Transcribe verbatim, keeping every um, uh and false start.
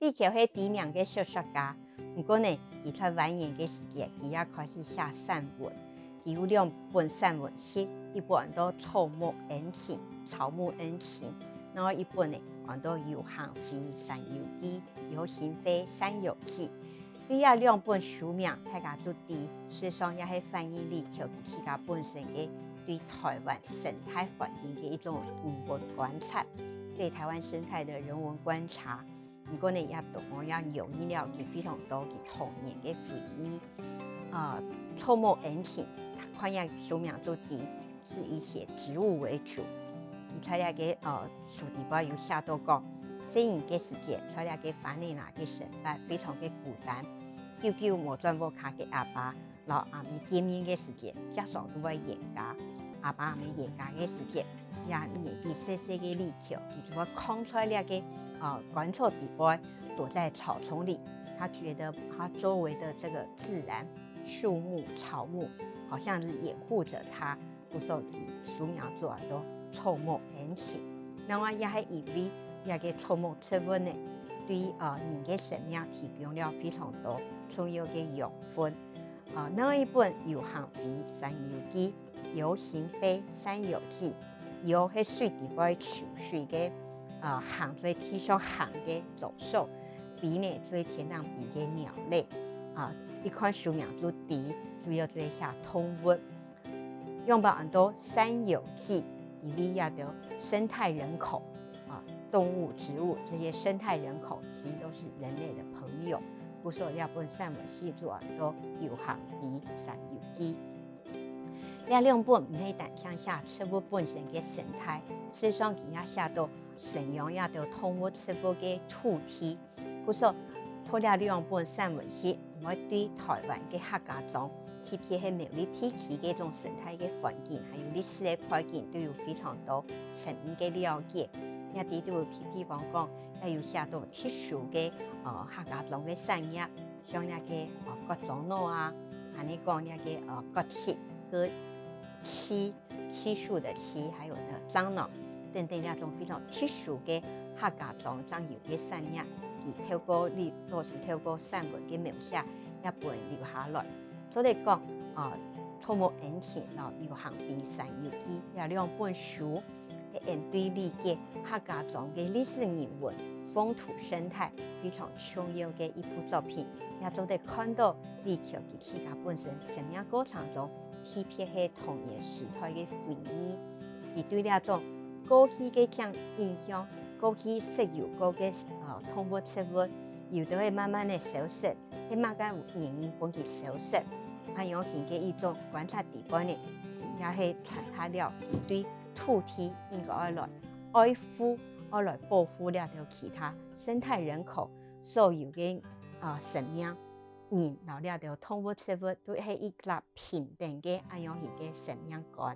李喬係知名个小說家，毋過呢，佢在晚年个時節，佢也開始寫散文。佢有兩本散文集，一本安到《草木恩情》，《草木恩情》，另外一本呢，安到《遊行飛山遊記》，《遊行飛山遊記》。對這兩本書名，大家就知，事實上也係反映李喬佢自家本身个對台灣生態環境个一種人文觀察，對台灣生態的人文觀察。毋過呢，也當然也融入了佢非常多佢童年个回憶。呃，《草木恩情》，看這書名就知，是以寫植物為主。佢在這个呃書底背有寫到講，細人个時節，在這个花蓮啊个生活非常个孤單，久久無轉屋下个阿爸，摎阿姆見面个時節，常常都會冤家。阿爸阿姆冤家个時節，這年紀細細个李喬，佢就會囥在這个呃乾草底背，躲在草叢裡。他覺得他周圍的這個自然、樹木、草木，好像是掩護著他，故所以書名就安到《草木恩情》。另外也係因為這个草木植物呢，對呃人个生命提供了非常多重要个養分。啊，另外一本《遊行飛山遊記》，《遊行飛山遊記》，遊係水底背泅水个，呃，行，在地上行个左手，飛呢，就係天頂飛个鳥類。啊，一看書名就知，主要就係寫動物。仰般安到山遊記，因為這兜生態人口，啊，動物、植物這些生態人口，其實都是人類的朋友。故所這本散文集就安到《遊行飛山遊記》。這兩本毋係單淨寫植物本身个生態，事實上佢也寫到生養這兜動物植物个土地。故所，透過這兩本散文集，會對台灣个客家庄，特別係苗栗地區个一種生態个環境，還有歷史个背景，都有非常多深入个了解。這裡都有譬，譬方講，也有寫到特殊个，呃，客家庄个產業，像這个，呃，割樟腦啊，還係講這个，呃，割漆、割漆、漆樹的漆，還有呢樟腦等等這種非常特殊个客家庄正有个產業。佢透過李老師透過散文个描寫，也分留下來。做得講，呃，《草木恩情》摎《遊行飛山遊記》這兩本書， 係𫣆對理解客家庄个歷史人文、風土生態非常重要个一部作品，也做得看到李喬佢自家本身生命過程中，特別係童年時代个回憶。佢對這種過去个正印象、過去識有過个，呃，動物植物，有兜會慢慢个消失，係麼个原因分佢消失？恁樣形个一種觀察底背呢，佢也係傳達了佢對 土地應該愛來愛護，愛來保護這兜其他生態人口所有个，呃，生命。人摎這兜動物植物都係一粒平等个恁樣形个生命觀。